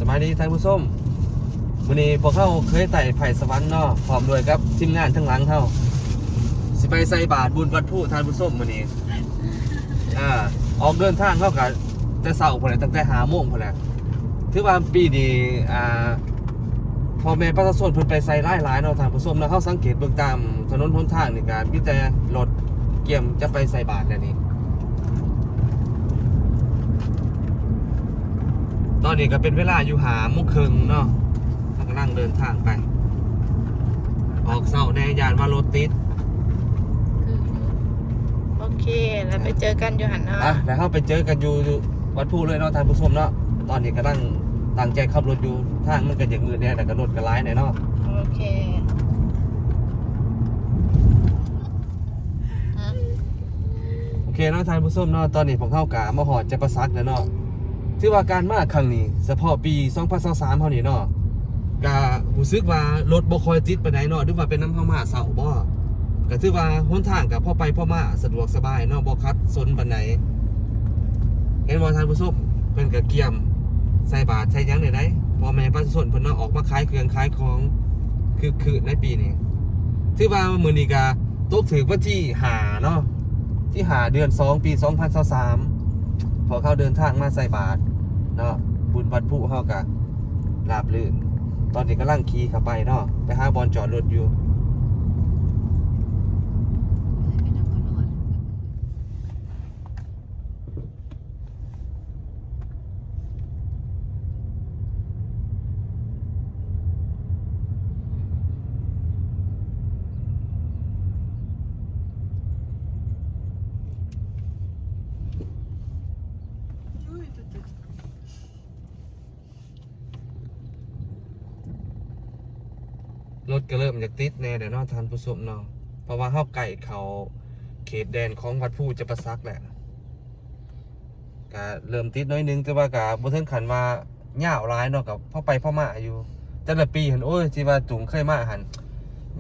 ສະບາຍດີທ່ານຜູ້ຊົມ, ມື້ນີ້ພວກເຮົາເຄີຍໄຕ່ໄຜ່ສະຫວັນເນາະ ພ້ອມດ້ວຍກັບທີມງານທາງຫຼັງເຮົາ ຊິໄປໃສ່ບາດບຸນວັດພູທ່ານຜູ້ຊົມມື້ນີ້. ອ່າ ອອກເດີນທາງເຮົາກະແຕ່ເຊົ້າພຸ້ນແຫຼະ ຕັ້ງແຕ່ຫ້າໂມງພຸ້ນແຫຼະ. ຖືວ່າປີນີ້ ອ່າ ພໍ່ແມ່ປະຊາຊົນເພິ່ນໄປໃສ່ຫຼາຍໆເນາະທ່ານຜູ້ຊົມເນາະ. ເຮົາສັງເກດເບິ່ງຕາມຖະໜົນຫົນທາງນີ້ກະມີແຕ່ລົດກຽມຈະໄປໃສ່ບາດແລ້ວນີ້. ຕອນນີ້ກະເປັນເວລາຢູ່ຫ້າໂມງເຄິ່ງເນາະ, ເຮົາກຳລັງເດີນທາງໄປ. ອອກເຊົ້າແດ່ ຢ້ານວ່າລົດຕິດ. ໂອເຄ ແລ້ວໄປເຈີກັນຢູ່ຫັ້ນເນາະ. ອ່ະ ແລ້ວເຮົາໄປເຈີກັນຢູ່ ຢູ່ວັດພູເລີຍເນາະທ່ານຜູ້ຊົມເນາະ. ຕອນນີ້ກຳລັງຕັ້ງໃຈຂັບລົດຢູ່, ທາງມັນກະຢາກມືດແດ່ ແລ້ວກະລົດກະຫຼາຍແດ່ເນາະ. ໂອເຄ ໂອເຄເນາະທ່ານຜູ້ຊົມເນາະ, ຕອນນີ້ພວກເຮົາກະມາຮອດຈຳປາສັກແລ້ວເນາະ. ຖືວ່າການມາຄັ້ງນີ້ ສະເພາະປີສອງພັນຊາວສາມເຮົານີ້ເນາະ ກະຮູ້ສຶກວ່າລົດບໍ່ຄ່ອຍຕິດປານໃດເນາະ, ຫຼືວ່າເປັນນຳເຮົາມາເຊົ້າບໍ? ກະຖືວ່າຫົນທາງກະພໍໄປພໍມາ ສະດວກສະບາຍເນາະ, ບໍ່ຂັດສົນປານໃດ. ເຫັນບໍ່ທ່ານຜູ້ຊົມ, ເພິ່ນກະກຽມໃສ່ບາດໃສ່ຫຍັງແນວໃດ ພໍ່ແມ່ປະຊາຊົນເພິ່ນເນາະ, ອອກມາຂາຍເຄື່ອງຂາຍຂອງຄຶກຄື້ນໃນປີນີ້. ຖືວ່າມື້ນີ້ກະຕົກຖືກວັນທີຫ້າເນາະ, ທີຫ້າ ເດືອນສອງ ປີສອງພັນຊາວສາມ ພວກເຮົາເດີນທາງມາໃສ່ບາດເນາະ, ບຸນວັດພູເຮົາກະລາບລື່ນ. ຕອນນີ້ກຳລັງຂີ່ເຂົ້າໄປເນາະ, ໄປຫາບ່ອນຈອດລົດຢູ່. ລົດກະເລີ່ມຢາກຕິດແດ່ແຫຼະເນາະທ່ານຜູ້ຊົມເນາະ, ເພາະວ່າເຮົາໃກ້ເຂົ້າເຂດແດນຂອງວັດພູຈຳປາສັກແລ້ວ. ກະເລີ່ມຕິດໜ້ອຍໜຶ່ງ, ແຕ່ວ່າກະບໍ່ເຖິງຂັ້ນວ່າຍາວຫຼາຍເນາະ, ກະພໍໄປພໍມາຢູ່. ແຕ່ລະປີຫັ້ນ ໂອ້ຍ ທີ່ວ່າຕຸງເຄີຍມາຫັ້ນ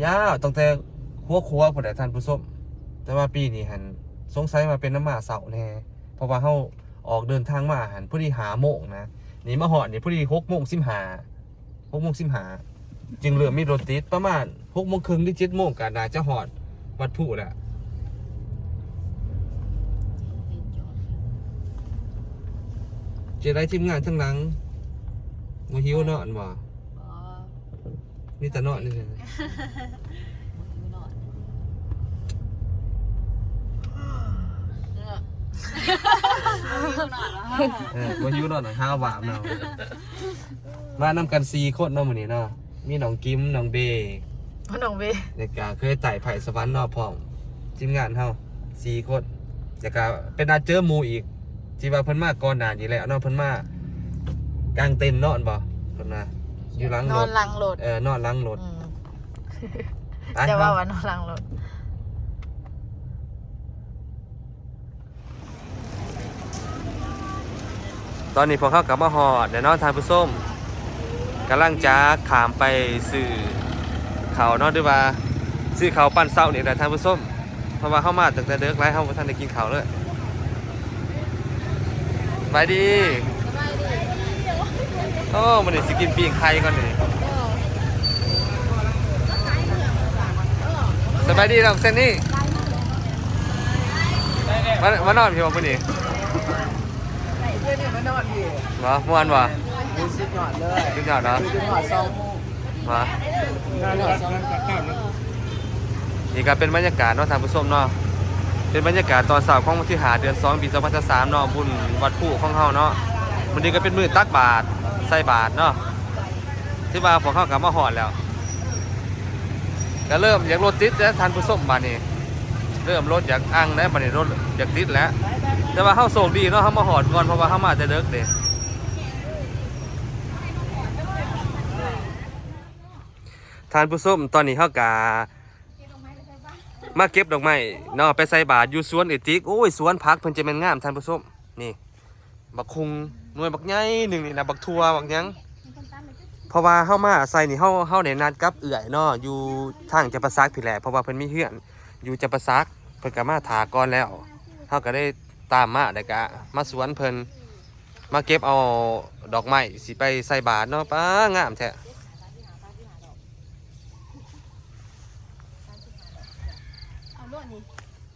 ຍາວຕັ້ງແຕ່ຫົວຂົວພຸ້ນແຫຼະທ່ານຜູ້ຊົມ. ແຕ່ວ່າປີນີ້ຫັ້ນ ສົງໄສວ່າເປັນນຳມາເຊົ້າແດ່ ເພາະວ່າເຮົາອອກເດີນທາງມາຫັ້ນພໍດີຫ້າໂມງນະ, ນີ້ມາຮອດນີ້ພໍດີຫົກໂມງສິບຫ້າ ຫົກໂມງສິບຫ້າ ຈຶ່ງເລີ່ມມີລົດຕິດ. ປະມານຫົກໂມງເຄິ່ງ ຫຼື ເຈັດໂມງ ກະໜ້າຈະຮອດວັດພູແລ້ວ. ເຮັດຈອດ ຈັ່ງໃດທີມງານທາງຫຼັງ ບໍ່ຫິວນອນບໍ່? ບໍ່ ມີແຕ່ນອນນີ້. ບໍ່ຫິວນອນ ເອີ ບໍ່ຫິວນອນ ຫາຫວາມເນາະ. ມານຳກັນສີ່ຄົນເນາະມື້ນີ້ເນາະ, ມີນ້ອງກິມ ນ້ອງເບ ນ້ອງເບ ແລ້ວກະເຄີຍໄຕ່ໄຜ່ສະຫວັນເນາະ ພ້ອມທີມງານເຮົາສີ່ຄົນ. ແລ້ວກະໄປນັດເຈີໝູ່ອີກ ທີ່ວ່າເພິ່ນມາກ່ອນໜ້ານີ້ແລ້ວເນາະ, ເພິ່ນມາກາງເຕັນນອນບໍ່ ເພິ່ນວ່າ ຢູ່ຫຼັງລົດ ນອນຫຼັງລົດ ເອີ ນອນຫຼັງລົດ. ອືມ ໄປ ຈະວ່າ ເນາະ ວ່ານອນຫຼັງລົດ. ຕອນນີ້ພວກເຮົາກະມາຮອດແລ້ວເນາະທ່ານຜູ້ຊົມ, ກຳລັງຈະຂ້າມໄປຊື້ເຂົ້າເນາະ ຫຼືວ່າຊື້ເຂົ້າປັ້ນເຊົ້ານີ້ແຫຼະທ່ານຜູ້ຊົມ, ເພາະວ່າເຮົາມາຕັ້ງແຕ່ເດິກຫຼາຍ ເຮົາບໍ່ທັນໄດ້ກິນເຂົ້າເລີຍ. ສະບາຍດີ. ໂອ້ ມື້ນີ້ຊິກິນປີ້ງໄກ່ກ່ອນນີ້. ສະບາຍດີນ້ອງເຊນນີ້. ມາ ມານອນພີ້ບໍ່ມື້ນີ້? ມື້ນີ້ມານອນພີ້. ບໍ່ ມ່ວນບໍ່? ໂອ້ຍ ສຸດຍອດເລີຍ ສຸດຍອດເນາະ. ຄືຈົນຮອດສອງໂມງ ມາ ນີ້ກະເປັນບັນຍາກາດເນາະທ່ານຜູ້ຊົມເນາະ, ເປັນບັນຍາກາດຕອນເຊົ້າຂອງວັນທີຫ້າ ເດືອນສອງ ປີສອງພັນຊາວສາມເນາະ, ບຸນວັດພູຂອງເຮົາເນາະ. ມື້ນີ້ກະເປັນມື້ຕັກບາດ ໃສ່ບາດເນາະ. ຖືວ່າພວກເຮົາກະມາຮອດແລ້ວ, ກະເລີ່ມຢາກລົດຕິດແລ້ວທ່ານຜູ້ຊົມ. ບາດນີ້ເລີ່ມລົດຢາກອັ່ງແລ້ວ, ບາດນີ້ລົດຢາກຕິດແລ້ວ. ແຕ່ວ່າເຮົາໂຊກດີເນາະ, ເຮົາມາຮອດກ່ອນ ເພາະວ່າເຮົາມາແຕ່ເດິກເດ້. ທ່ານຜູ້ຊົມ ຕອນນີ້ເຮົາກະມາເກັບດອກໄມ້ເນາະ ໄປໃສ່ບາດຢູ່ສວນເອື້ອຍຕິກ. ໂອ້ຍ ສວນຜັກເພິ່ນຈະແມ່ນງາມທ່ານຜູ້ຊົມ. ນີ້ ບັກຫຸ່ງໜ່ວຍບັກໃຫຍ່ໜຶ່ງນີ້ນະ, ບັກຖົ່ວບັກຫຍັງ. ເພາະວ່າເຮົາມາໃສ່ນີ້ ເຮົາ ເຮົາໄດ້ນັດກັບເອື້ອຍເນາະ ຢູ່ທາງຈຳປາສັກພີ້ແຫຼະ, ເພາະວ່າເພິ່ນມີເຮືອນຢູ່ຈຳປາສັກ ເພິ່ນກະມາຖ້າກ່ອນແລ້ວ, ເຮົາກະໄດ້ຕາມມາ ແລ້ວກະມາສວນເພິ່ນ. ມາເກັບເອົາດອກໄມ້ຊິໄປໃສ່ບາດເນາະ. ປ້າ ງາມແທ້. ເອົາໂລດນີ້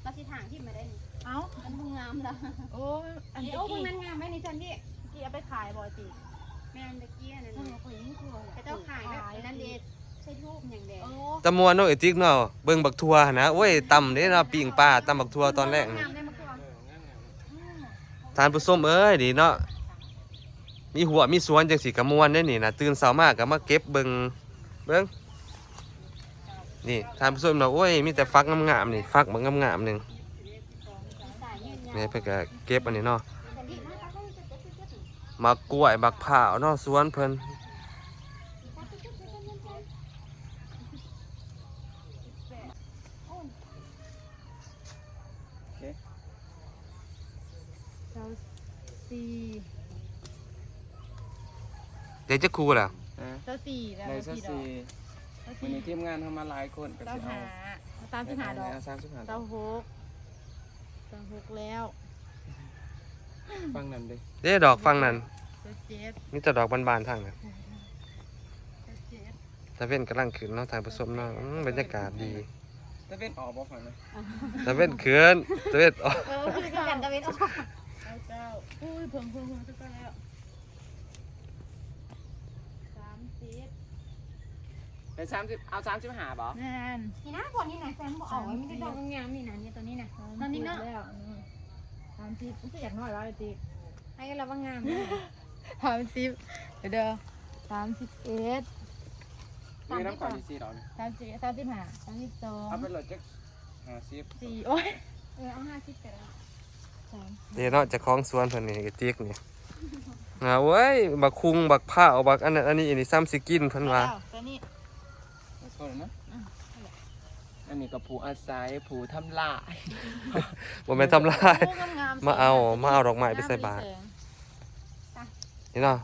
ລາວຊິຖາງຖິ້ມມາໄດ້ນີ້. ເອົ້າ ມັນບໍ່ງາມລະ. ໂອ້ຍ ອັນ ນີ້ ໂອ້ ເບິ່ງນັ້ນງາມໄດ໋ນີ້ ຈັນນີ້. ເມື່ອກີ້ເອົາໄປຂາຍບໍ່ຕິ? ແມ່ນ ຕະກີ້ອັນນັ້ນ ເອີ ຂ້ອຍຍັງຄືວ່າ ເຂົາເຈົ້າຂາຍແບບ ຂາຍ ອັນນັ້ນເດ ໃສ່ທູບຫຍັງເດ. ໂອ້ ຕາມ່ວນເນາະ ເອື້ອຍຕິກເນາະ. ເບິ່ງບັກຖົ່ວຫັ້ນນະ ໂອ້ຍ ຕຳເດ້ເນາະ ປີ້ງປາ ຕຳບັກຖົ່ວຕອນແລງ. ງາມເດ້ບັກຖົ່ວ. ທ່ານຜູ້ຊົມເອີຍ ນີ້ເນາະ ມີຮົ້ວມີສວນຈັ່ງຊີ້ກະມ່ວນເດ້ນີ້ນາ. ຕື່ນເຊົ້າມາກະມາເກັບເບິ່ງ ເບິ່ງ ນີ້ທ່ານຜູ້ຊົມເນາະ. ໂອ້ຍ ມີແຕ່ຝັກງາມໆ ນີ້ ຝັກບັກງາມໆ ໜຶ່ງ. ນີ້ເພິ່ນກະເກັບອັນນີ້ເນາະ ໝາກກ້ວຍ ບັກພ້າວເນາະ ສວນເພິ່ນ. ໂອເຄ ຊາວສີ່ ໄດ້ຈັກຄູ່ລະ? ຮະ? ຊາວສີ່ແລ້ວ ໄດ້ຊາວສີ່. ຊາວສີ່ ມື້ນີ້ທີມງານເຮົາມາຫຼາຍຄົນ ກະຊິເອົາ ຊາວຫ້າ ເອົາສາມສິບຫ້າດອກ. ເອົາສາມສິບຫ້າດອກ. ຊາວຫົກ ຊາວຫົກແລ້ວ. ຝັ່ງນັ້ນເດ້ ເດ້ດອກຝັ່ງນັ້ນ. ຊາວເຈັດ ມີແຕ່ດອກບານໆ ທາງນັ້ນ. ຊາວເຈັດ ຕາເວັນກຳລັງຂຶ້ນເນາະທ່ານຜູ້ຊົມເນາະ. ອືມ ບັນຍາກາດດີ. ຕາເວັນອອກບໍ່? ຝັ່ງນັ້ນ ຕາເວັນຂຶ້ນ ຕາເວັນອອກ. ເອີ ຄືກັນ ຕາເວັນອອກ. ຊາວເກົ້າ ໂອ້ຍ ເພິ່ງໆ ເພິ່ງ ຊາວເກົ້າແລ້ວ. ສາມສິບ ໄດ້ສາມສິບ ເອົາສາມສິບຫ້າບໍ່? ແມ່ນ ນີ້ນະ ພວກນີ້ນະ ແຊມບໍ່ເອົາ ມັນຈະດອກງາມໆ ນີ້ນະ ນີ້ ໂຕນີ້ນະ ຕອນນີ້ເນາະ. ອືມ ສາມສິບ ມັນຄືຢາກນ້ອຍຫຼາຍຕິ ໃຫ້ລະວັງງາມ. ສາມສິບ ເດີ ສາມສິບເອັດ ມີນຳຂ້ອຍ ສາມສິບຫ້າ ສີ່ດອກນີ້ ສາມສິບ ສາມສິບຫ້າ ສາມສິບສອງ ເອົາໄປໂລດຈັກຫ້າສິບ ສີ່ ໂອ້ຍ ເອີ ເອົາຫ້າສິບກະໄດ້. ເດ້ເນາະ ເຈົ້າຂອງສວນເພິ່ນນີ້ ກະຕິກນີ້ ອ່າ ໂອ້ຍ ບັກຄຸງ ບັກພ້າວ ບັກອັນນັ້ນອັນນີ້ ນີ້ຊ້ຳຊິກິນເພິ່ນວ່າ. ແລ້ວ ຕົວນີ້ ໂທດນະ ອືມ ອັນນີ້ກໍຜູ້ອາໄສ ຜູ້ທຳລາຍ. ບໍ່ແມ່ນທຳລາຍ ໂອ້ ງາມໆ ມາເອົາ ມາເອົາດອກໄມ້ໄປໃສ່ບາດ. ງາມດີແສງ ນີ້ເນາະ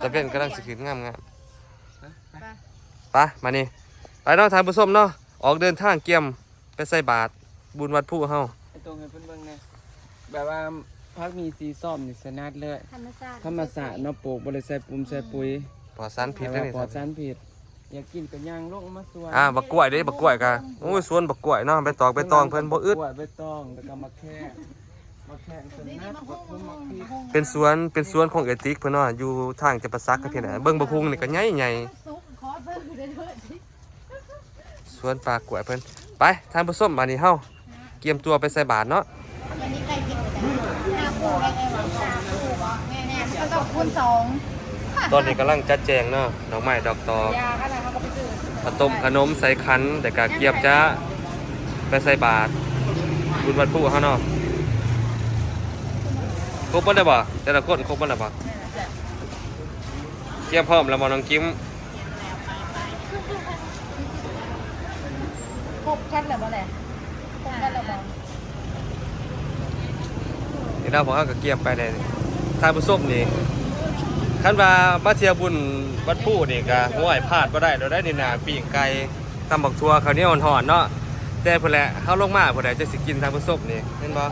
ຕາເວັນກຳລັງຊິຂຶ້ນ ງາມໆ. ໄປ ໄປ ມານີ້ ໄປເນາະທ່ານຜູ້ຊົມເນາະ ອອກເດີນທາງກຽມ ໄປໃສ່ບາດບຸນວັດພູເຮົາ. ໄອ້ຕົງໃຫ້ເພິ່ນເບິ່ງແດ່ ແບບວ່າຜັກມີສີຊອມນີ້ສະໜັດເລີຍ ທຳມະຊາດ ທຳມະຊາດເນາະ ປູກບໍ່ໄດ້ໃສ່ປຸ້ມໃສ່ປຸ໋ຍ ອືມ ປອດສານພິດເດ້ນີ້ ປອດສານພິດ. ຢາກກິນກະຍ່າງລົງມາສວນ. ອ່າ ບັກກ້ວຍເດ້ ບັກກ້ວຍກະ ໂອ້ຍ ສວນບັກກ້ວຍເນາະ ໃບຕອງ ໃບຕອງເພິ່ນບໍ່ອຶດ ໃບຕອງ ແລ້ວກະໝາກແຂ້ງ ໝາກແຂ້ງສະໜັດ ບັກຫຸ່ງ ບັກຫຸ່ງ ໝາກພິກ. ເປັນສວນ ເປັນສວນຂອງເອື້ອຍຕິກເພິ່ນເນາະ ຢູ່ທາງຈຳປາສັກເພິ່ນນະ. ເບິ່ງບັກຫຸ່ງນີ້ກະໃຫຍ່ໆ ສຸກ ຂໍເບິ່ງເດີ. ສວນປ່າກ້ວຍເພິ່ນ. ໄປທ່ານຜູ້ຊົມ ບາດນີ້ເຮົາກຽມຕົວໄປໃສ່ບາດເນາະ. ຕອນນີ້ກຳລັງຈັດແຈງເນາະ ດອກໄມ້ດອກຕອກ ເອົາຕົ້ມຂະໜົມໃສ່ຂັນ ແລ້ວກະກຽມຈະໄປໃສ່ບາດບຸນວັດພູເຮົາເນາະ. ຄົບໝົດແລ້ວບໍ່? ແຕ່ລະຄົນຄົບໝົດແລ້ວບໍ່? ກຽມພ້ອມແລ້ວບໍ່ນ້ອງກິມ? ຄົບກັນແລ້ວບໍ່ແຫຼະ? ຄົບກັນແລ້ວບໍ່? ນີ້ເນາະ ພວກເຮົາກໍກຽມໄປແລ້ວ. ທ່ານຜູ້ຊົມນີ້ ຄັນວ່າມາທ່ຽວບຸນວັດພູນີ້ກໍ ໂອ້ຍ ພາດບໍ່ໄດ້ໂລດໄດ໋ນີ້ນະ ປີ້ງໄກ່ ຕຳບັກຖົ່ວ ເຂົ້າໜຽວຮ້ອນໆ ເນາະ. ແຕ່ພຸ້ນແຫຼະ ເຮົາລົງມາພຸ້ນແຫຼະ ຈັ່ງຊິກິນ ທ່ານຜູ້ຊົມນີ້ ເຫັນບໍ່?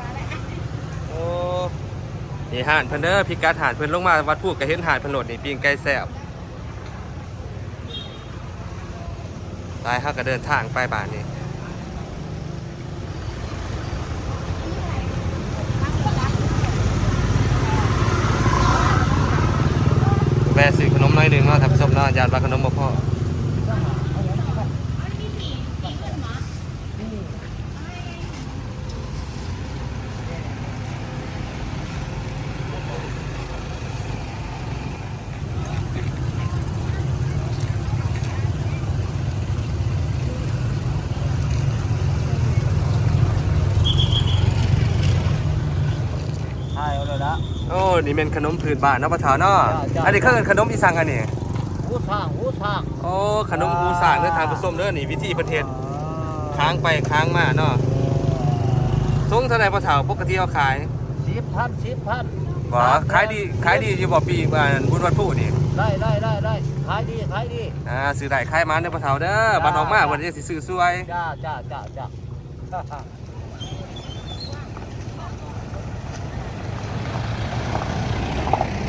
ໂອ້ ນີ້ຮ້ານເພິ່ນເດີ ພິກັດຮ້ານເພິ່ນ ລົງມາວັດພູກໍເຫັນຮ້ານເພິ່ນໂລດນີ້ ປີ້ງໄກ່ແຊບ. ໄປ ເຮົາກໍເດີນທາງໄປບາດນີ້ ແວ່ຊື້ຂະໜົມໜ້ອຍໜຶ່ງເນາະ ທ່ານຜູ້ຊົມເນາະ ຢ້ານວ່າຂະໜົມບໍ່ພໍ. ຖ່າຍເອົາໂລດລະ. ໂອ້ ນີ້ແມ່ນຂະໜົມພື້ນບ້ານເນາະ ພໍ່ເຖົ້າເນາະ. ເຈົ້າ ເຈົ້າ ອັນນີ້ເອີ້ນຂະໜົມອີ່ສັງອັນນີ້? ຫູຊ້າງ ຫູຊ້າງ. ໂອ້ ຂະໜົມຫູຊ້າງເດີທ່ານຜູ້ຊົມເດີ ນີ້ວິທີເພິ່ນເຮັດ ຄາງໄປຄາງມາເນາະ. ຖົງເທົ່າໃດພໍ່ເຖົ້າ ປົກກະຕິເຮົາຂາຍ? ສິບພັນ ສິບພັນ. ບໍ່ ຂາຍດີ ຂາຍດີຢູ່ບໍ່ ປີ ອ່າ ບຸນວັດພູນີ້? ໄດ້ ໄດ້ ໄດ້ ໄດ້ ຂາຍດີ ຂາຍດີ. ອ່າ ຊື້ໄດ້ຂາຍໝານເດີພໍ່ເຖົ້າເດີ ບັດອອກມາເພິ່ນຈະຊິຊື້ຊ່ວຍ. ຈ້າ ຈ້າ ຈ້າ ຈ້າ. ເ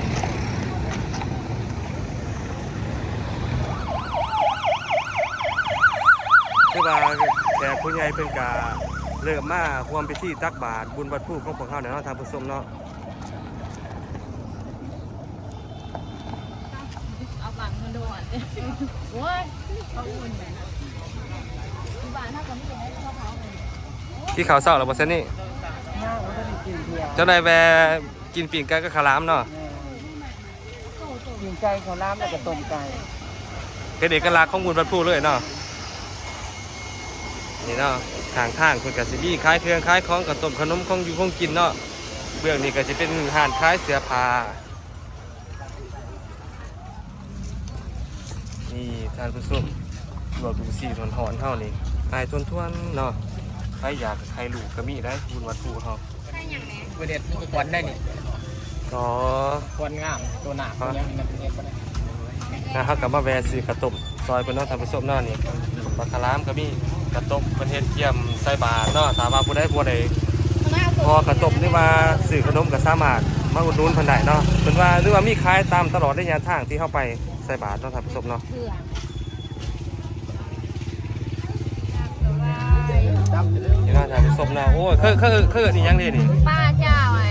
ຜູ້ໃຫຍ່ເພິ່ນກະເລີ່ມມາຮ່ວມພິທີຕັກບາດບຸນວັດພູຂອງພວກເຮົາແລ້ວເນາະ ທ່ານຜູ້ຊົມເນາະ. ເອົາບັງມາໂດດ ໂອ້ຍ ເຂົາອຸ່ນແຫຼະ ຢູ່ບ້ານເຮົາກໍມີແຕ່ເຂົ້າເຜົາ. ກິນເຂົ້າເຊົ້າແລ້ວບໍ່ຊັ້ນນີ້? ຍັງບໍ່ທັນໄດ້ກິນເທື່ອ. ເຈົ້າໄດ້ແວ່ກິນປີ້ງໄກ່ກັບເຂົ້າຫຼາມເນາະ? ແມ່ນ. ປີ້ງໄກ່ ເຂົ້າຫຼາມ ແລ້ວກໍຕົ້ມໄກ່ ເປັນເອກະລັກຂອງບຸນວັດພູເລີຍເນາະ. ນີ້ເນາະ ຂ້າງທາງເພິ່ນກໍຊິມີຂາຍເຄື່ອງຂາຍຂອງ ເຂົ້າຕົ້ມຂະໜົມ ຂອງຢູ່ຂອງກິນເນາະ. ເບື້ອງນີ້ກໍຊິເປັນຮ້ານຂາຍເສື້ອຜ້າ. ນີ້ທ່ານຜູ້ຊົມ ລວກດູຊີ້ຮ້ອນໆ ເຮົານີ້ ອ້າຍທວນໆ ເນາະ. ໃຜຢາກໃຫ້ລູກກໍມີໄດ໋ ບຸນວັດພູເຮົາ. ບໍ່ເດັດຄວັນໄດ້ນີ້. ອໍ ຄວັນງາມ ໂຕໜ້າ ຄວັນຫຍັງນີ້ມັນເຮັດບໍ່ໄດ້. ນະ ເຮົາກໍມາແວ່ຊື້ເຂົ້າຕົ້ມຊອຍເພິ່ນເນາະ ທ່ານຜູ້ຊົມເນາະ. ນີ້ບັກຂາມກໍມີເຂົ້າຕົ້ມ ເພິ່ນເຮັດກຽມໃສ່ບາດເນາະ. ຖ້າວ່າຜູ້ໃດບໍ່ໄດ້ຫໍ່ເຂົ້າຕົ້ມ ຫຼືວ່າຊື້ຂະໜົມ ກໍສາມາດມາອຸດໜູນເພິ່ນໄດ້ເນາະ. ເພິ່ນວ່າ ຫຼືວ່າມີຂາຍຕາມຕະຫຼອດໄລຍະທາງທີ່ເຮົາໄປໃສ່ບາດເນາະ ທ່ານຜູ້ຊົມເນາະ. ເຄື່ອງ ນີ້ເນາະ ທ່ານຜູ້ຊົມເນາະ. ໂອ້ຍ ເຄີ ເຄີ ເຄີ ນີ້ຫຍັງເດນີ້? ປາຈ້າວໄອ້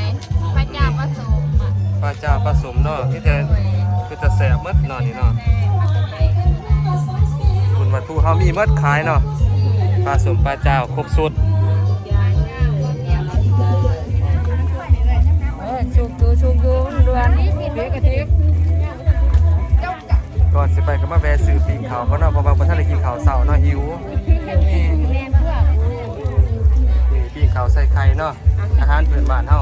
ປາຈ້າວປາສົ້ມອະ ປາຈ້າວປາສົ້ມເນາະ. ມີແຕ່ ໂອ້ຍ ເປັນຕາແຊບໝົດເນາະນີ້ເນາະ. ແຊບ ບຸນວັດພູເຮົາມີໝົດຂາຍເນາະ ປາສົ້ມປາຈ້າວຄົບຊຸດ. ເອີ ສຸກຢູ່ ສຸກຢູ່ ມັນດ່ວນ ເດກະຕິກ. ກ່ອນຊິໄປກໍມາແວ່ຊື້ປີ້ງເຂົ້າກ່ອນເນາະ ເພາະວ່າບໍ່ທັນໄດ້ກິນເຂົ້າເຊົ້າເນາະ ຫິວ. ນີ້ປີ້ງເຂົ້າໃສ່ໄຂ່ເນາະ ອາຫານພື້ນບ້ານເຮົາ.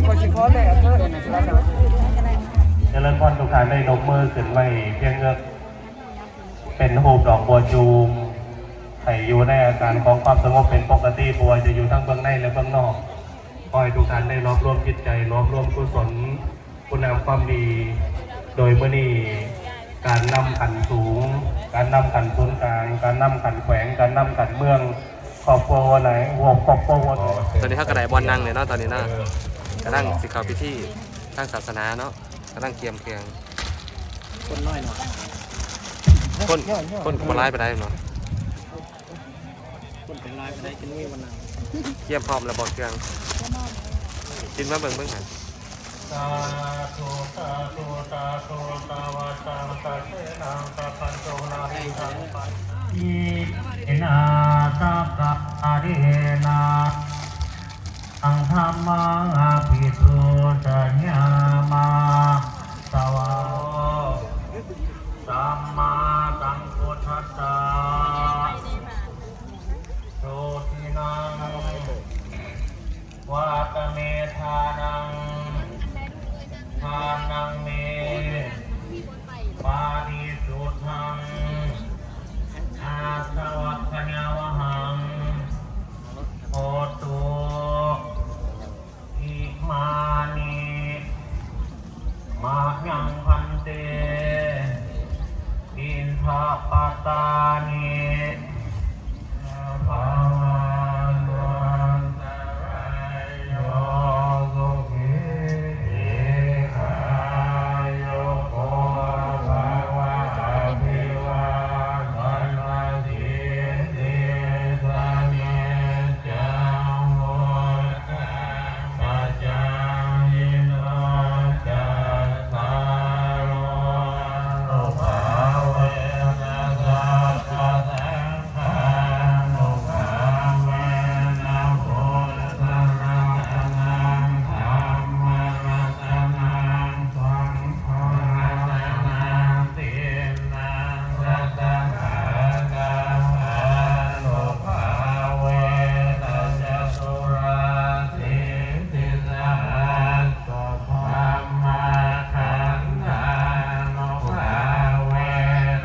ຂ້ອຍຊິຂໍແລກເດີ້ ເຈະເລີນພອນ ທຸກທ່ານໄດ້ຍົກມືຂຶ້ນໄວ້ພຽງເງືອກ ເປັນຮູບດອກບົວຈູມ ໃຫ້ຢູ່ໃນອາການຂອງຄວາມສະຫງົບເປັນປົກກະຕິ ບໍ່ວ່າຈະຢູ່ທັງເບື້ອງໃນ ແລະ ເບື້ອງນອກ. ຂໍໃຫ້ທຸກທ່ານໄດ້ຫຼອມລວມຈິດໃຈ ຫຼອມລວມກຸສົນ ຄຸນງາມຄວາມດີ. ໂດຍມື້ນີ້ ການນຳຂັ້ນສູງ ການນຳຂັ້ນສູນກາງ ການນຳຂັ້ນແຂວງ ການນຳຂັ້ນເມືອງ ຄອບຄົວຫົວໜ້າ ຄອບຄົວຫົວໜ້າ. ຕອນນີ້ເຮົາກໍໄດ້ບ່ອນນັ່ງແລ້ວເນາະ ຕອນນີ້ເນາະ. ກຳລັງຊິເຂົ້າພິທີທາງສາສະໜາເນາະ ກຳລັງກຽມເຄື່ອງ. ຄົນນ້ອຍໜ້ອຍ ຄົນ ຄົນກໍບໍ່ຫຼາຍປານໃດເນາະ. ຄົນເປັນຫຼາຍປານໃດ ຈະໜຸ້ຍບໍ່ນັ່ງ. ກຽມພ້ອມແລ້ວບໍ່ເຄື່ອງ? ກິນມາເບິ່ງເບິ່ງຫັ້ນ. ສາທຸ ສາທຸ ສາທຸ ສະວາຕັງ ສະເສນັງ ສະພັນຕຸ ນາລິສັງ ປະ ອິເມນາ ສະກກາເຣນາ ອັງ ທຳມັງ ອະພິປູຊະຍາມາ. ສະວາ ສຳມາສຳພຸດທັດສະ ໂສທິນັງ ວະຕະເມ ທານັງ ທານັງເມ ປາລິສຸດທັງ ອາສະວັກຂະຍາວະຫັງ ໂຫຕຸ ອິມານິ ມະຍັງ ພັນເຕ ອິນທະປະຕານິ ພະວັນຕະ ໂຍ ສຸຂີ ທີຄາຍຸໂກ ພະວະ ອະພິວາທະນະສີລິສະເນ ຈັງ ໂຫ ປະຈາຍິໂນ ຈັດຕາໂລ ອານຸພາເວນະ ສັບພະສັງຄານຸພາເວນະ ພຸດທະລັດຕະນັງ ທຳມະລັດຕະນັງ ສັງ ລັດຕະນັງ ຕິນນະລັດຕະນານັງ ອານຸພາເວນະ ຈະຕຸລາສີຕິສະຫັດສະ ທຳມະຂັນທານຸພາເວ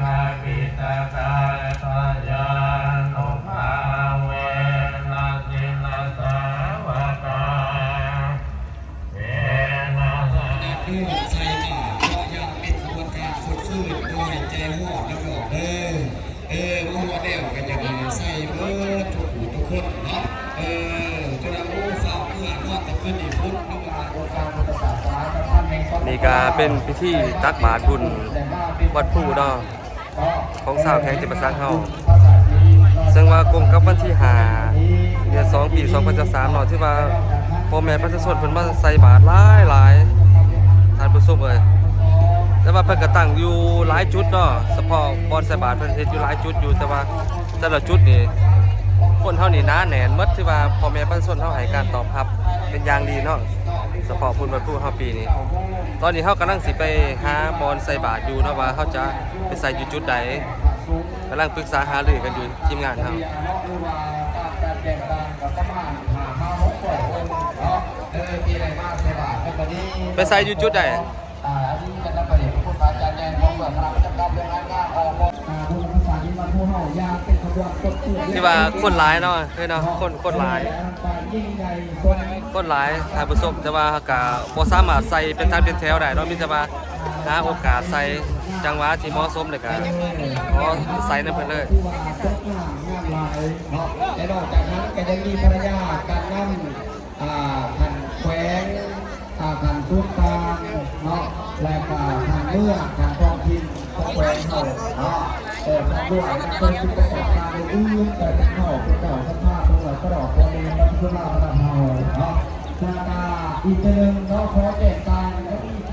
ນະ ປິດຕະກາຍຕະຍານຸພາເວນະ ສິລະສາວະກາ ເວນະສາ ເພື່ອໃສ່ບາດ ເພາະຍັງເປັນຂະບວນການຄົນຄືນ ບໍ່ໃຫ້ໃຈຮ້ອນນຳດອກເດີ. ເອີ ມາຮອດແລ້ວກໍຢາກໃຫ້ໃສ່ເບິດທຸກຜູ້ທຸກຄົນເນາະ. ເອີ ຕົວນັ້ນ ໂອ້ ຟ້າວເມືອເນາະ ແຕ່ຄືນນີ້ພຸ້ນ ທຳມະດາອົງການພຸດທະສາສະໜາ ນີ້ກໍເປັນພິທີຕັກບາດບຸນວັດພູເນາະ. ຂອງຊາວແຂວງຈຳປາສັກເຮົາ ເຊິ່ງວ່າກົງກັບວັນທີຫ້າ ເດືອນສອງ ປີສອງພັນຊາວສາມເນາະ ທີ່ວ່າພໍ່ແມ່ປະຊາຊົນເພິ່ນມາໃສ່ບາດຫຼາຍໆ ທ່ານຜູ້ຊົມເອີຍ. ແຕ່ວ່າເພິ່ນກໍຕັ້ງຢູ່ຫຼາຍຈຸດເນາະ ສະເພາະບ່ອນໃສ່ບາດເພິ່ນເຮັດຢູ່ຫຼາຍຈຸດຢູ່ ແຕ່ວ່າແຕ່ລະຈຸດນີ້ ຄົນເຮົານີ້ໜາແໜ້ນໝົດ ຖືວ່າພໍ່ແມ່ປະຊາຊົນເຮົາໃຫ້ການຕອບຮັບເປັນຢ່າງດີເນາະ ສະເພາະບຸນວັດພູເຮົາປີນີ້. ຕອນນີ້ເຮົາກຳລັງຊິໄປຫາບ່ອນໃສ່ບາດຢູ່ເນາະ ວ່າເຮົາຈະ ໄປໃສ່ຢູ່ຈຸດໃດ ກຳລັງປຶກສາຫາລືກັນຢູ່ທີມງານເຮົາ. ໄປໃສ່ຢູ່ຈຸດໃດ? ທີ່ວ່າຄົນຫຼາຍເນາະ ເອີຍເນາະ ຄົນ ຄົນຫຼາຍ ຄົນຫຼາຍ ທ່ານຜູ້ຊົມ ແຕ່ວ່າເຮົາກະບໍ່ສາມາດໃສ່ເປັນທາງເປັນແຖວໄດ້ເນາະ ມີແຕ່ວ່າຫາໂອກາດໃສ່ຈັງຫວະທີ່ເໝາະສົມ ແລ້ວກະຂໍໃສ່ນຳເພິ່ນເລີຍ. ແລະນອກຈາກນັ້ນກະຍັງມີພະຍາການນຳ ອ່າ ຂັ້ນແຂວງ ອ່າ ຂັ້ນສູນກາງເນາະ ແລະກະຂັ້ນເມືອງ ຂັ້ນທ້ອງຖິ່ນຂອງແຂວງເຮົາເນາະ ເອີ ພ້ອມດ້ວຍນັກທຸລະກິດປະກອບການອື່ນໆ ແຕ່ເປັນເຂົ້າເປັນເຈົ້າສະພາເມືອງລາວຕະຫຼອດ ພໍ່ແມ່ປະຊາຊົນລາວນຳເຮົາເນາະ. ແລະກະອີກເທື່ອໜຶ່ງເນາະ ຂໍແຈ້ງການ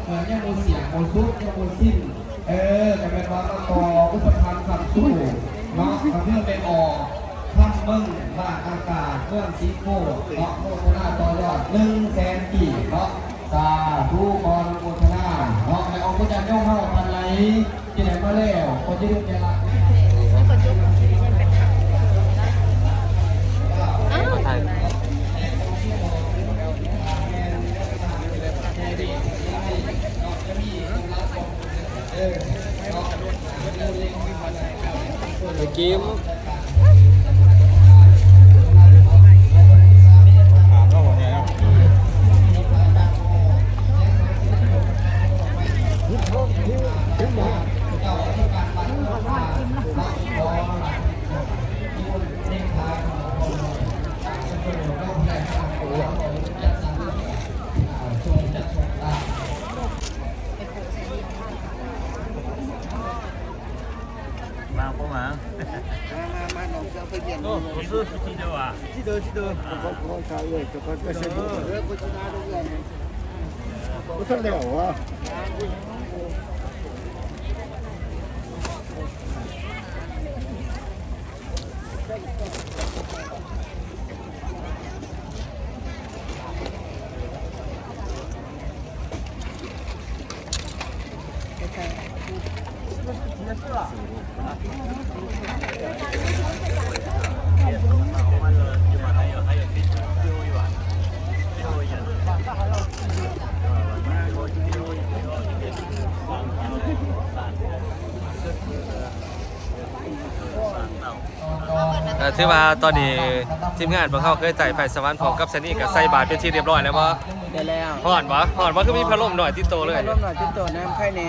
ເອີ ຍັງບໍ່ສິ້ນ ຍັງບໍ່ສຸດ ຍັງບໍ່ສິ້ນ ເອີ ກະແມ່ນວ່າມາຕໍ່ອຸປະຖຳຄ້ຳຊູເນາະ ກະຄືແມ່ອອກ ຄຳເມືອງ ບ້ານອາກາດ ເມືອງສີໂຄດເນາະ ໂມທະນາຕໍ່ຍອດໜຶ່ງແສນກີບເນາະ. ສາທຸ ຂໍອະນຸໂມທະນາເນາະ ແລະອອກບຸນຍາດໂຍມເຮົາທ່ານໃດທີ່ໄດ້ມາແລ້ວ ກໍຢ່າລືມໄດ້ລະ ໄປກິນ ມາບໍ່ມາ ມາ ມາ ມາ ນ້ອງເຈົ້າໄປຮຽນ ໂອ້ ໂອ້ ຊິເດີ ຊິເດີ ຊິເດີ ອ່າ ຂອບໃຈເອີຍ ຂອບໃຈເອີຍ ເອີ ໂຄສະນາເດີ ບໍ່ທັນແລ້ວຫວາ. ເອີ ຖືວ່າຕອນນີ້ທີມງານພວກເຮົາເຄີຍໄຕ້ໄຟສະຫວັນພ້ອມກັບຊະນີ ກໍໃສ່ບາດເປັນທີ່ຮຽບຮ້ອຍແລ້ວບໍ່? ໄດ້ແລ້ວ. ຮ້ອນບໍ່? ຮ້ອນບໍ່? ຄືມີພັດລົມໜ້ອຍຕິດໂຕເລີຍ. ມີພັດລົມໜ້ອຍຕິດໂຕນຳ ໄຄແນ່.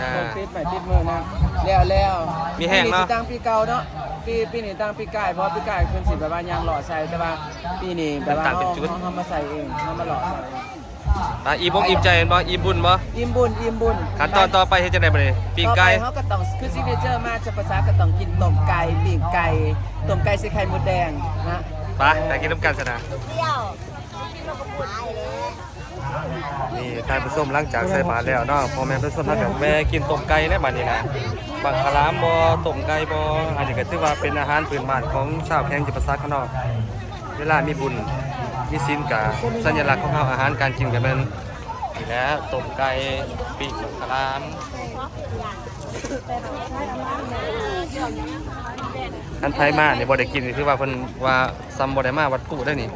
ອ່າ ຕິດໄປຕິດມືນຳ. ແລ້ວ ແລ້ວ ມີແຮງເນາະ. ປີນີ້ຊິຕ່າງປີເກົ່າເນາະ. ປີ ປີນີ້ຕ່າງປີກາຍ ເພາະວ່າປີກາຍເພິ່ນຊິແບບວ່າຍ່າງເລາະໃສ່ ແຕ່ວ່າປີນີ້ແບບວ່າເຮົາ ເຮົາມາໃສ່ເອງ ເຮົາມາເລາະໃສ່ເອງ. ອ່າ ອີ່ບຸກອີ່ໃຈແມ່ນບໍ່? ອີ່ບຸນບໍ່? ອີ່ບຸນ ອີ່ບຸນ. ຂັ້ນຕອນຕໍ່ໄປເຮັດຈັ່ງໃດບັດນີ້? ປີ້ງໄກ່ ຕໍ່ໄປເຮົາກໍຕ້ອງ ຄືຊິກເນເຈີມາຈາກປາສາດ ກໍຕ້ອງກິນຕົ້ມໄກ່ ປີ້ງໄກ່ ຕົ້ມໄກ່ໃສ່ໄຂ່ມົດແດງນະ. ໄປ ໄປກິນນຳກັນຊັ້ນນະ. ນີ້ທ່ານຜູ້ຊົມ ຫຼັງຈາກໃສ່ບາດແລ້ວເນາະ ພໍ່ແມ່ປະຊາຊົນເຮົາກໍແວ່ກິນຕົ້ມໄກ່ແລ້ວບັດນີ້ນະ. ບັກຂະລາມບໍ່ ຕົ້ມໄກ່ບໍ່ ອັນນີ້ກໍຖືວ່າເປັນອາຫານພື້ນບ້ານຂອງຊາວແຂວງຈຳປາສັກເຮົາເນາະ. ເວລາມີບຸນມີສິນກະສັນຍະລັກຂອງເຮົາ ອາຫານການກິນກະແມ່ນນີ້ແຫຼະ ຕົ້ມໄກ່ ປີ້ງບັກຂະລາມ. ຄັນໃຜມານີ້ບໍ່ໄດ້ກິນນີ້ ຖືວ່າເພິ່ນວ່າສ່ຳບໍ່ໄດ້ມາວັດພູເດ້ນີ້.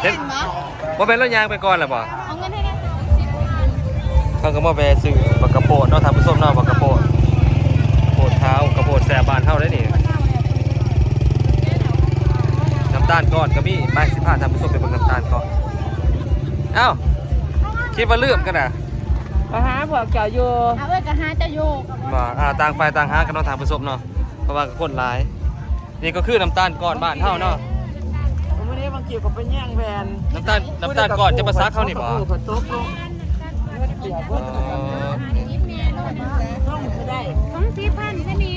ເຮັດ ບໍ່ແມ່ນລາວຍ່າງໄປກ່ອນແລ້ວບໍ່? ເອົາເງິນໃຫ້ແດ່. ເຮົາກໍມາແວ່ຊື້ບັກກະໂພດເນາະທ່ານຜູ້ຊົມເນາະ ບັກກະໂພດ ໂພດຂາວ ກະໂພດແຊບບ້ານເຮົາເດ້ນີ້. ນ້ຳຕານກ້ອນກໍມີ ໄປ ຊິພາທ່ານຜູ້ຊົມໄປເບິ່ງນ້ຳຕານກ້ອນ. ເອົ້າ ຄິດວ່າລືມກັນນະ ມາຫາພວກເຈົ້າຢູ່. ຫາເອີຍ ກໍຫາເຈົ້າຢູ່. ວ່າ ອ່າ ຕ່າງໄປຕ່າງຫາກັນເນາະທ່ານຜູ້ຊົມເນາະ ເພາະວ່າຄົນຫຼາຍ. ນີ້ກໍຄືນ້ຳຕານກ້ອນບ້ານເຮົາເນາະ. ມື້ນີ້ບາງກີກໍໄປແຍ່ງແວ່ນ ນ້ຳຕານ ນ້ຳຕານກ້ອນຈຳປາສັກເຮົານີ້ບໍ່? ເຂົາຕົກລົງ ອໍ ຕ້ອງໄດ້ ຖົງສິບພັນຊະນີ້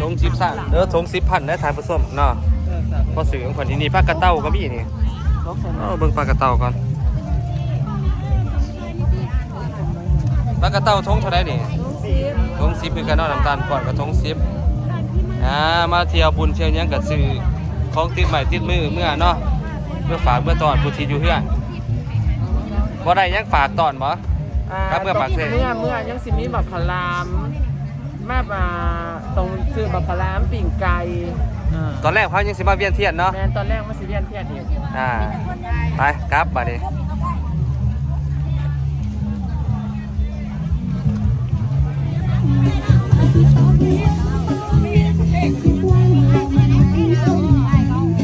ຖົງສິບພັນ ເອີ ຖົງສິບພັນໄດ້ທ່ານຜູ້ຊົມເນາະ. ພໍຊື້ຂອງເພິ່ນນີ້ ນີ້ປາກະເຕົາກໍມີນີ້. ເອີ ເບິ່ງປາກະເຕົາກ່ອນ. ປາກະເຕົາຖົງເທົ່າໃດນີ້? ຖົງສິບ ຖົງສິບຄືກັນເນາະ. ນ້ຳຕານກ້ອນກໍຖົງສິບ. ອ່າ ມາທ່ຽວບຸນທ່ຽວຫຍັງກໍຊື້ຂອງຕິດໄມ້ຕິດມືເມືອເນາະ ເພື່ອຝາກເມືອຕ້ອນຜູ້ທີ່ຢູ່ເຮືອນ. ບໍ່ໄດ້ຫຍັງຝາກຕ້ອນບໍ່? ອ່າ ກັບເມືອປາກເຊ. ເມືອ ເມືອຍັງຊິມີບັກຂາລາມ ມາ ອ່າ ຕ້ອງຊື້ບັກຂາລາມ ປີ້ງໄກ່. ອ່າ ຕອນແລກເຮົາຍັງຊິມາວຽນທຽນເນາະ. ແມ່ນ ຕອນແລກມາຊິວຽນທຽນອີກ. ອ່າ ໄປກັບບາດນີ້.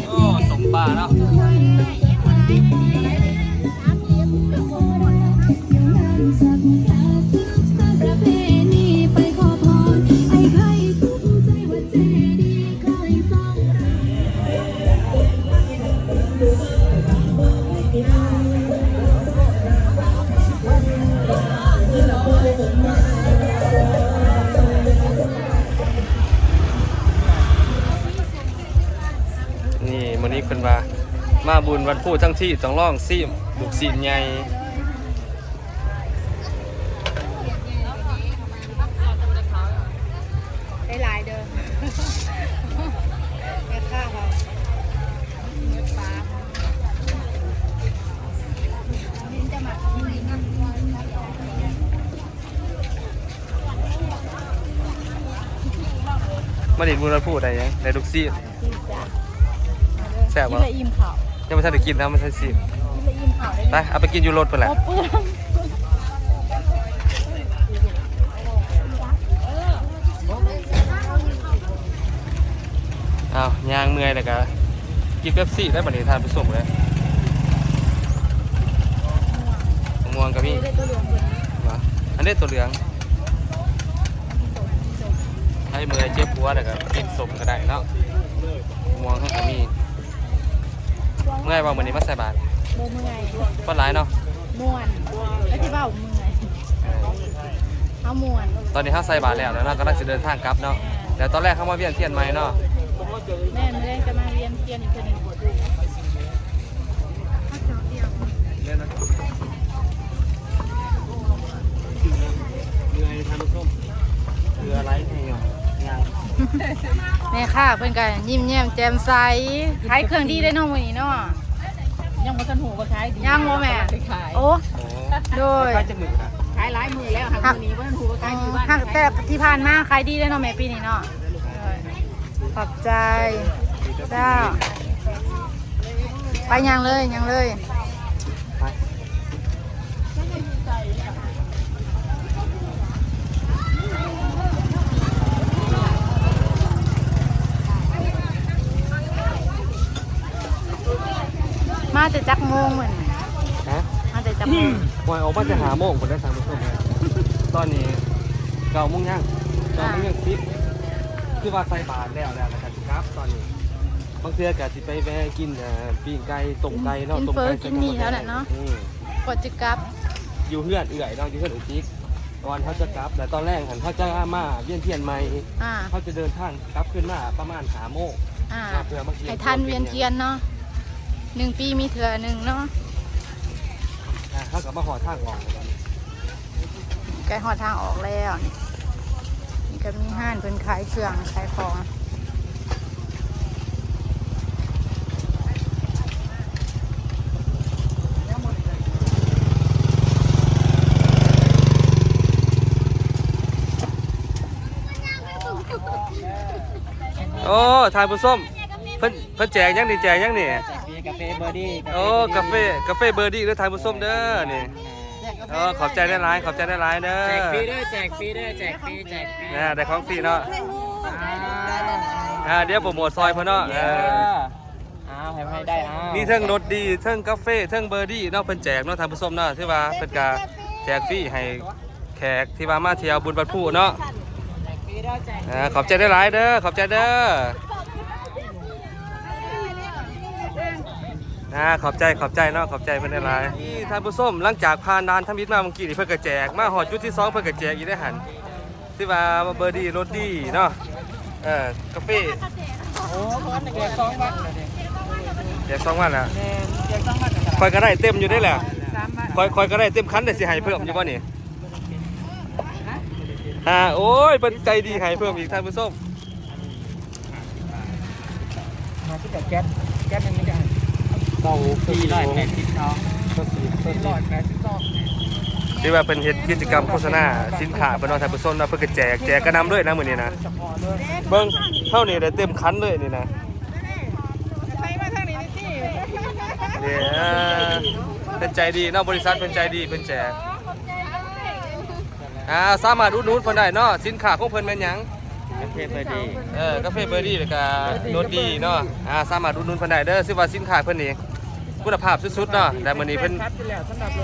ໂອ້ ສົມປາເນາະ. ນີ້ ມື້ນີ້ເພິ່ນວ່າ ມາບຸນວັນພຸທັງທີຕ້ອງລອງຊີມລູກຊີ້ນໃຫຍ່. ໄດ້ຫຼາຍເດີ ແມ່ຄ້າເຮົາ ມາຫຼິ້ນບຸນວັນພຸໄດ້ຫຍັງ? ໄດ້ລູກຊີ້ນ. ແຊບບໍ່? ກິນແລ້ວອີ່ມເຂົ້າ ຍັງບໍ່ທັນໄດ້ກິນນຳ ມັນທັນຊິ ກິນແລ້ວອີ່ມເຂົ້າໄດ້. ໄປ ເອົາໄປກິນຢູ່ລົດພຸ້ນແຫຼະ. ບໍ່ເປືອງ. ອ້າວ ຍ່າງເມື່ອຍແລ້ວກະກິນເປັບຊີໄດ້ບັດນີ້ທ່ານຜູ້ຊົມເອີຍ. ມະມ່ວງກໍມີ. ອັນນີ້ຕົວເຫຼືອງ ໃຫ້ເມື່ອຍເຈັບຫົວແລ້ວກໍກິນສົ້ມກໍໄດ້ເນາະ. ມ່ວງເຮົາກໍມີ. ເມື່ອຍບໍ່ມື້ນີ້ມາໃສ່ບາດ? ບໍ່ເມື່ອຍ. ຄົນຫຼາຍເນາະ. ມ່ວນ. ແລ້ວຊິເວົ້າເມື່ອຍ. ເອີ ເຮົາມ່ວນ. ຕອນນີ້ເຮົາໃສ່ບາດແລ້ວເນາະ ກຳລັງຊິເດີນທາງກັບເນາະ. ແລ້ວຕອນແລກເຮົາມາວຽນທຽນໃໝ່ເນາະ. ແມ່ນ ມື້ແລງຈະມາວຽນທຽນອີກເທື່ອໜຶ່ງ. ເມື່ອຍທ່ານຜູ້ຊົມ ເຫຼືອໄຫຼແນ່ຍອງ. ແມ່ຄ້າເພິ່ນກໍຍິ້ມແຍ້ມແຈ່ມໃສ ຂາຍເຄື່ອງດີເດ້ເນາະມື້ນີ້ເນາະ. ຍັງບໍ່ທັນຮູ້ວ່າຂາຍດີ ຍັງບໍ່ແມ່? ຂາຍ. ໂອ້ ໂອ້ ໂດຍ ຂາຍຈັກມື້ນະ? ຂາຍຫຼາຍມື້ແລ້ວ ຫາກມື້ນີ້ບໍ່ທັນຮູ້ວ່າຂາຍດີ. ຫາກແຕ່ທີ່ຜ່ານມາຂາຍດີເດ້ເນາະແມ່ ປີນີ້ເນາະ. ໂດຍ ຂອບໃຈເຈົ້າ. ໄປ ຍ່າງເລີຍ ຍ່າງເລີຍ. ມາແຕ່ຈັກໂມງມື້ນີ້? ຮະ? ມາແຕ່ຈັກໂມງ? ໂອ້ຍ ອອກມາແຕ່ຫ້າໂມງພຸ້ນເດ້ທ່ານຜູ້ຊົມ. ຕອນນີ້ເກົ້າໂມງຍັງ ເກົ້າໂມງຍັງສິບ ຄືວ່າໃສ່ບາດແລ້ວ ແລ້ວ ແລ້ວກໍຊິກັບຕອນນີ້. ບາງເທື່ອກໍຊິໄປແວ່ກິນ ເອີ ປີ້ງໄກ່ ຕົ້ມໄກ່ເນາະ ຕົ້ມໄກ່ ກິນເຝີ ກິນໝີ່ແຖວນັ້ນເນາະ. ອືມ ກ່ອນຈະກັບ ຢູ່ເຮືອນເອື້ອຍເນາະ ຢູ່ເຮືອນອຸຕິດ ກ່ອນເຮົາຈະກັບ. ແລ້ວຕອນແລງຫັ້ນເຮົາຈະມາວຽນທຽນໃໝ່. ອ່າ ເຮົາຈະເດີນທາງກັບຄືນມາປະມານຫ້າໂມງ. ອ່າ ເພື່ອມາ ໃຫ້ທັນວຽນທຽນເນາະ ໜຶ່ງປີມີເທື່ອໜຶ່ງເນາະ. ອ່າ ເຮົາກໍມາຮອດທາງອອກ. ໃກ້ຮອດທາງອອກແລ້ວ. ນີ້ກໍມີຮ້ານເພິ່ນຂາຍເຄື່ອງຂາຍຂອງ. ໂອ້ ທ່ານຜູ້ຊົມ ເພິ່ນ ເພິ່ນແຈກຫຍັງນີ້? ແຈກຫຍັງນີ້? ກາເຟເບີດີ. ໂອ້ ກາເຟ ກາເຟເບີດີເດີທ່ານຜູ້ຊົມເດີນີ້. ໂອ້ ຂອບໃຈຫຼາຍໆ ຂອບໃຈຫຼາຍໆເດີ. ແຈກຟຣີເດີ ແຈກຟຣີເດີ ແຈກຟຣີ ແຈກຟຣີ. ອ່າ ໄດ້ຂອງຟຣີເນາະ. ອ່າ ດຽວໂປຣໂມດຊ່ອຍເພິ່ນເນາະ. ເອີ ເອົາ ໃຫ້ ໃຫ້ໄດ້ ເອົາ. ມີເທິງລົດດີ ເທິງກາເຟ ເທິງເບີດີເນາະ ເພິ່ນແຈກເນາະທ່ານຜູ້ຊົມເນາະ. ຖືວ່າເພິ່ນກະແຈກຟຣີໃຫ້ແຂກທີ່ວ່າມາທ່ຽວບຸນວັດພູເນາະ. ອ່າ ຂອບໃຈຫຼາຍໆເດີ ຂອບໃຈເດີ. ອ່າ ຂອບໃຈ ຂອບໃຈເນາະ ຂອບໃຈເພິ່ນຫຼາຍໆ. ນີ້ທ່ານຜູ້ຊົມ ຫຼັງຈາກຜ່ານດ່ານທຳອິດມາເມື່ອກີ້ນີ້ ເພິ່ນກໍແຈກ ມາຮອດຈຸດທີສອງ ເພິ່ນກໍແຈກອີກເດ້ຫັ້ນ. ທີ່ວ່າເບີດີ້ລົດດີເນາະ. ເອີ ກາເຟ ໂອ້ ແຈກສອງວັດແລ້ວເດ້. ແຈກສອງວັດແລ້ວ. ແມ່ນ ແຈກສອງວັດແລ້ວ. ຂ້ອຍກໍໄດ້ເຕັມຢູ່ເດ້ແຫຼະ. ສາມວັດ. ຂ້ອຍ ຂ້ອຍກໍໄດ້ເຕັມຄັນ ໄດ້ຊິໃຫ້ເພີ່ມຢູ່ບໍ່ນີ້? ຮະ? ອ່າ ໂອ້ຍ ເພິ່ນໃຈດີໃຫ້ເພີ່ມອີກ ທ່ານຜູ້ຊົມ. ມາທີ່ແກັດ ແກັດ ແກັດ ໜຶ່ງນີ້ກໍເກົ້າ ສີ່ຮ້ອຍແປດສິບສອງ ສີ່ຮ້ອຍແປດສິບສອງ. ຖືວ່າເພິ່ນເຮັດກິດຈະກຳໂຄສະນາສິນຄ້າເພິ່ນເນາະ ທ່ານຜູ້ຊົມເນາະ. ເພິ່ນກໍແຈກ ແຈກກະໜ່ຳເລີຍນະມື້ນີ້ນະ. ເບິ່ງ ເຮົານີ້ໄດ້ເຕັມຄັນເລີຍນີ້ນະ. ໃສ່ມາທາງນີ້ຕິ. ເດ້ ເອີ ເພິ່ນໃຈດີເນາະ ບໍລິສັດເພິ່ນໃຈດີ ເພິ່ນແຈກ. ອ່າ ສາມາດອຸດໜູນເພິ່ນໄດ້ເນາະ. ສິນຄ້າຂອງເພິ່ນແມ່ນຫຍັງ? ກາເຟເບີດີ້. ເອີ ກາເຟເບີດີ້ ແລ້ວກະລົດດີເນາະ. ອ່າ ສາມາດອຸດໜູນເພິ່ນໄດ້ເດີ ຖືວ່າສິນຄ້າເພິ່ນນີ້ຄຸນນະພາບສຸດໆເນາະ. ແລະມື້ນີ້ເພິ່ນ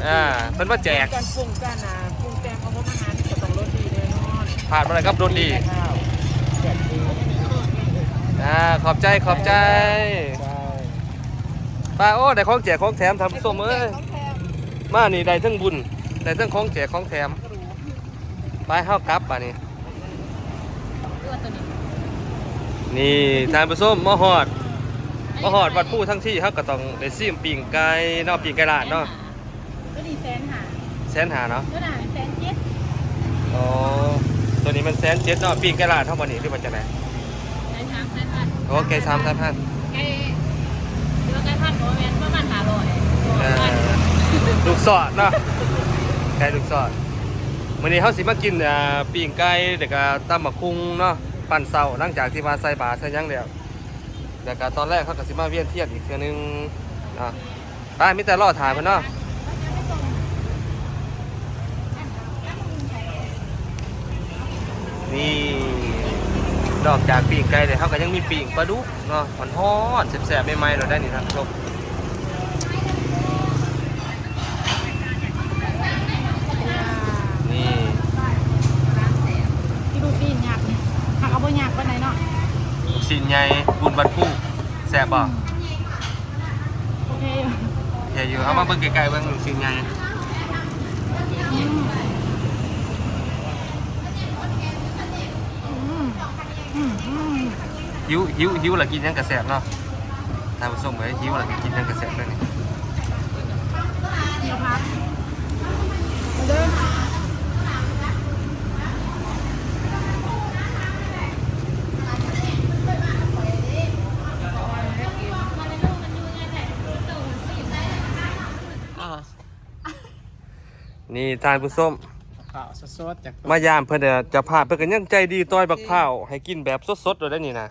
ອ່າ ເພິ່ນມາແຈກ ການປຸງການ ອ່າ ປຸງແຕ່ງຂອງອາຫານກໍຕ້ອງລົດດີແນ່ນອນ. ຂາດບໍ່ໄດ້ກັບລົດດີ. ອ່າ ຂອບໃຈ ຂອບໃຈ. ປ້າ ໂອ້ ໄດ້ຂອງແຈກຂອງແຖມ ທ່ານຜູ້ຊົມເອີຍ. ມານີ້ໄດ້ເທິງບຸນ ໄດ້ເທິງຂອງແຈກຂອງແຖມ. ໄປ ເຮົາກັບບາດນີ້. ນີ້ ທ່ານຜູ້ຊົມ ມາຮອດ ມາຮອດວັດພູທັງທີ ເຮົາກໍຕ້ອງໄດ້ຊີມປີ້ງໄກ່ເນາະ ປີ້ງໄກ່ລາດເນາະ. ໂຕນີ້ແສນຫ້າ. ແສນຫ້າເນາະ. ໂຕນັ້ນແສນເຈັດ. ອໍ ໂຕນີ້ມັນແສນເຈັດເນາະ. ປີ້ງໄກ່ລາດເຮົາບໍ່ນີ້ ຫຼືວ່າຈັ່ງໃດ? ໄກ່ສາມ ສາມພັນ. ໂອເຄ ສາມ ສາມພັນ. ໄກ່ ຫຼືວ່າໄກ່ພັນກໍບໍ່ແມ່ນ ປະມານຫ້າຮ້ອຍ. ເອີ ລູກສອດເນາະ ໄກ່ລູກສອດ. ມື້ນີ້ເຮົາຊິມາກິນ ອ່າ ປີ້ງໄກ່ ແລ້ວກະຕຳບັກຫຸ່ງເນາະ ຕອນເຊົ້າ ຫຼັງຈາກທີ່ວ່າໃສ່ບາດໃສ່ຫຍັງແລ້ວ. ແລ້ວກະຕອນແລງເຮົາກະຊິມາວຽນທຽນອີກເທື່ອໜຶ່ງເນາະ. ໄປ ມີແຕ່ລໍຖ້າເພິ່ນເນາະ. ນີ້ ນອກຈາກປີ້ງໄກ່ແລ້ວ ເຮົາກໍຍັງມີປີ້ງປາດຸກເນາະ ຮ້ອນໆ ແຊບໆ ໃໝ່ໆ ໂລດໄດ໋ນີ້ທ່ານຜູ້ຊົມ. ນີ້ ກິນລູກຊີ້ນຍັກ ຫາກເອົາບໍ່ຍັກປານໃດເນາະ. ລູກຊີ້ນໃຫຍ່ ບຸນວັດພູ ແຊບບໍ່? ໂອເຄຢູ່ ໂອເຄຢູ່. ເອົາມາເບິ່ງໃກ້ໆ ເບິ່ງລູກຊີ້ນໃຫຍ່. ອືມ ອືມ ອືມ ອືມ. ຫິວ ຫິວ ຫິວລະກິນຫຍັງກະແຊບເນາະ ທ່ານຜູ້ຊົມເອີຍ. ຫິວລະກິນຫຍັງກະແຊບເລີຍນີ້. ດຽວພັກ ມາເດີ. ອ່າ ນີ້ທ່ານຜູ້ຊົມ ຂ້າວສົດໆ ຈາກ ມາຢາມເພິ່ນເດີ. ເຈົ້າພາບເພິ່ນກໍຍັງໃຈດີ ຕ່ອຍບັກພ້າວໃຫ້ກິນແບບສົດໆ ໂລດໄດ໋ນີ້ນະ.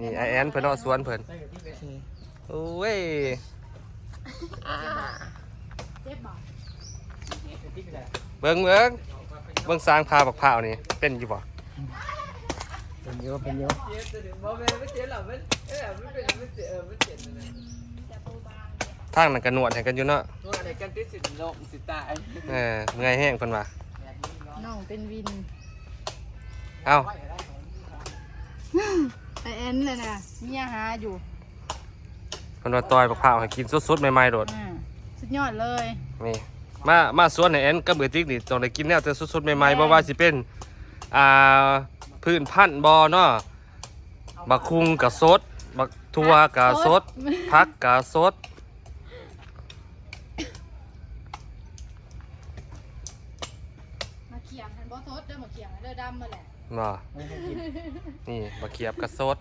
ນີ້ອ້າຍແອນເພິ່ນເນາະ ສວນເພິ່ນ. ໂອ້ຍ ເບິ່ງ ເບິ່ງ ເບິ່ງຊ່າງຜ່າບັກພ້າວນີ້ ເປັນຢູ່ບໍ່? ເປັນຢູ່ ເປັນຢູ່. ທາງນັ້ນກໍນວດໃຫ້ກັນຢູ່ເນາະ ນວດໃຫ້ກັນຕິດສິໂລກ ຊິຕາຍ. ເອີ ເມື່ອຍແຮງເພິ່ນວ່າ ນ້ອງເປັນວິນ. ເອົ້າ ໄປແອນແລ້ວນະ ເມຍຫາຢູ່. ເພິ່ນວ່າຕ່ອຍບັກພ້າວໃຫ້ກິນສົດໆ ໃໝ່ໆ ໂລດ. ອ່າ ສຸດຍອດເລີຍ. ນີ້ ມາ ມາສວນໄອ້ແອນກັບເອື້ອຍຕິກນີ້ ຕ້ອງໄດ້ກິນແນວແຕ່ສົດໆ ໃໝ່ໆ ແມ່ນ ບໍ່ວ່າຊິເປັນ ອ່າ ພືນພັນບໍ່ເນາະ. ບັກຫຸ່ງກະສົດ ບັກຖົ່ວກະສົດ ຜັກກະສົດ ຜັກກະສົດ. ໝາກຂຽມຫັ້ນບໍ່ສົດເດີ ໝາກຂຽມຫັ້ນເດີ ດຳໝົດແຫຼະ. ບໍ່ ນີ້ບັກຂຽບກະສົດ.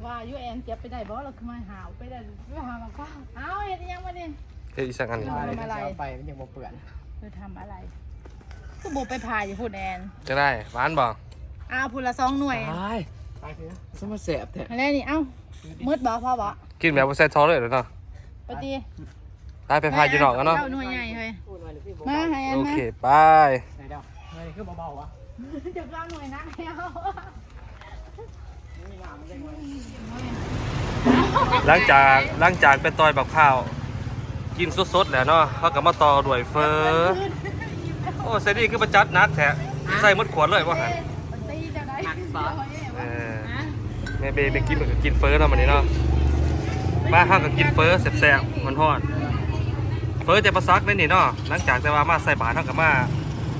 ວ່າຢູ່ແອນເກັບໄປໄດ້ບໍ່ ລະຄືມາຫາວໄປໄດ້ ໄປຫາມາຟ້າວ. ເອົາ ເຮັດອີ່ຫຍັງບັດນີ້? ເຮັດອີ່ຫຍັງອັນນີ້? ທຳອະໄລ? ເອົາໄປ ມັນຍັງບໍ່ເປື້ອນ. ເອີ ທຳອະໄລ? ຄືບໍ່ໄປຜ່າຢູ່ພຸ້ນແອນ? ຈະໄດ້ ຫວານບໍ່? ເອົາ ພຸ້ນລະສອງໜ່ວຍ. ຕາຍ ຄືຊິມາແຊບແທ້ ອັນນີ້. ເອົ້າ ໝົດບໍ່? ພໍບໍ່? ກິນແບບບໍ່ໃສ່ທໍ່ເລີຍເນາະ. ໄປຕິ ໄປ ໄປພາຢູ່ນອກກັນເນາະ. ເຈົ້າໜ່ວຍໃຫຍ່ເຮີຍ ມາໃຫ້ອັນ ໂອເຄ ມາ ໄປ. ໄດ້ດອກ ເຮີຍ ຄືບໍ່ເບົາວະ? ຈະເອົາໜ່ວຍໜັກແລ້ວ. ຫຼັງຈາກ ຫຼັງຈາກໄປຕ່ອຍບັກພ້າວ ກິນສົດໆ ແລ້ວເນາະ ເຮົາກໍມາຕໍ່ດ້ວຍເຝີ. ໂອ້ ໃສ່ນີ້ຄືມາຈັດໜັກແທ້ ໃສ່ໝົດຂວດເລີຍບໍ່ຫັ້ນ? ເອີ ແມ່ເບໄປກິນ ໄປກິນເຝີເນາະ ມື້ນີ້ເນາະ. ມາ ເຮົາກໍກິນເຝີແຊບໆ ຮ້ອນໆ ເຝີ ເປີແຕ່ປາສັກໄດ້ນີ້ເນາະ. ຫຼັງຈາກແຕ່ວ່າມາໃສ່ບາດ ເຮົາກໍມາ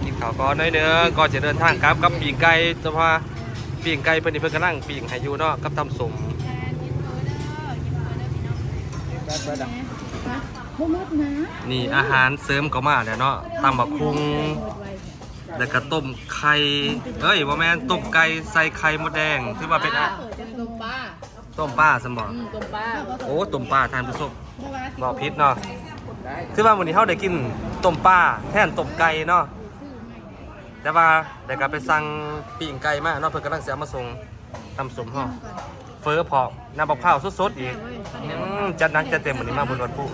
ກິນເຂົ້າກ່ອນໜ້ອຍໜຶ່ງ ກ່ອນຈະເດີນທາງກັບ ກັບປີ້ງໄກ່. ແຕ່ວ່າປີ້ງໄກ່ເພິ່ນນີ້ ເພິ່ນກຳລັງປີ້ງໃຫ້ຢູ່ເນາະ ກັບຕຳສົ້ມ. ບໍ່ໝົດນະ ນີ້ອາຫານເສີມກໍມາແລ້ວເນາະ ຕຳບັກຫຸ່ງ ແລ້ວກໍຕົ້ມໄຂ່ ເອີຍ ບໍ່ແມ່ນ ຕົ້ມໄກ່ໃສ່ໄຂ່ມົດແດງ. ຖືວ່າເປັນ ອາ ເອີ ຕົ້ມປາ ຕົ້ມປາຊັ້ນບໍ່? ອືມ ຕົ້ມປາ. ໂອ້ ຕົ້ມປາ ທ່ານຜູ້ຊົມ ເວົ້າຜິດເນາະ. ຖືວ່າມື້ນີ້ເຮົາໄດ້ກິນຕົ້ມປາແທນຕົ້ມໄກ່ເນາະ. ແຕ່ວ່າໄດ້ກໍໄປສັ່ງປີ້ງໄກ່ມາເນາະ ເພິ່ນກຳລັງຊິເອົາມາສົ່ງ. ຕຳສົ້ມເຮົາ ເຝີພ້ອມ ນ້ຳບັກພ້າວສົດໆອີກ. ອືມ ຈັດໜັກຈັດເຕັມມື້ນີ້ມາບຸນວັດພູ.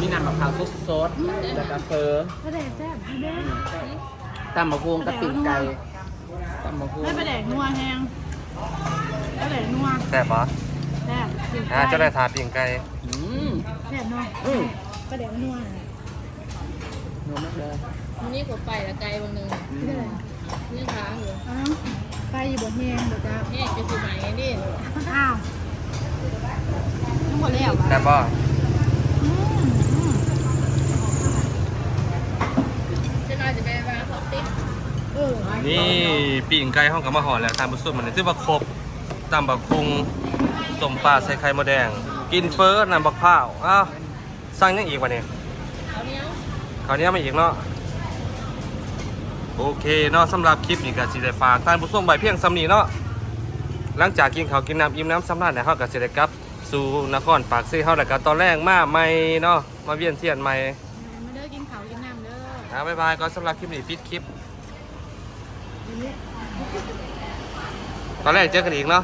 ມີນ້ຳບັກພ້າວສົດໆ ແລ້ວກໍເຝີ ປາແດກແຊບ ປາແດກ ຕຳບັກຫຸ່ງກັບປີ້ງໄກ່ ຕຳບັກຫຸ່ງ ປາແດກນົວແຮງ ປາແດກນົວ. ແຊບບໍ່? ແຊບ. ອ່າ ເຈົ້າໄດ້ຖ້າປີ້ງໄກ່. ອືມ ແຊບເນາະ. ອືມ ປາແດກນົວ ນົວມາກເດີ. ມື້ນີ້ຂ້ອຍໄປລະໄກ່ບາງໜຶ່ງ ອືມ ຍັງຄ້າງຢູ່. ອ້າວ ໄຟຢູ່ບໍ່ແຮງບໍ່ເຈົ້າ? ແຮງຈະຊິໄໝນີ້. ອ້າວ ຍັງບໍ່ແລ້ວຫວາ? ແຊບບໍ່? ອືມ ອືມ ຈັກໜ່ອຍຈະໄປວ່າເຂົາຕິດ. ເອີ ນີ້ປີ້ງໄກ່ເຮົາກໍມາຮອດແລ້ວທ່ານຜູ້ຊົມ. ມື້ນີ້ຖືວ່າຄົບ ຕຳບັກຫຸ່ງ ຕົ້ມປາໃສ່ໄຂ່ມົດແດງ ກິນເຝີ ນ້ຳບັກພ້າວ. ອ້າວ ສັ່ງຫຍັງອີກບາດນີ້? ເຂົ້າໜຽວ ເຂົ້າໜຽວມາອີກເນາະ. ໂອເຄເນາະ ສຳລັບຄລິບນີ້ກໍຊິໄດ້ຝາກທ່ານຜູ້ຊົມໄວ້ພຽງສ່ຳນີ້ເນາະ. ຫຼັງຈາກກິນເຂົ້າກິນນ້ຳອີ່ມໜຳສຳລານແລ້ວ ເຮົາກໍຊິໄດ້ກັບສູ່ນະຄອນປາກເຊເຮົາ ແລ້ວກໍຕອນແລງມາໃໝ່ເນາະ ມາວຽນທຽນໃໝ່. ມາເດີ ກິນເຂົ້າກິນນ້ຳເດີ. ອ່າ ບາຍບາຍກ່ອນ ສຳລັບຄລິບນີ້ປິດຄລິບ. ຕອນແລງເຈີກັນອີກເນາະ.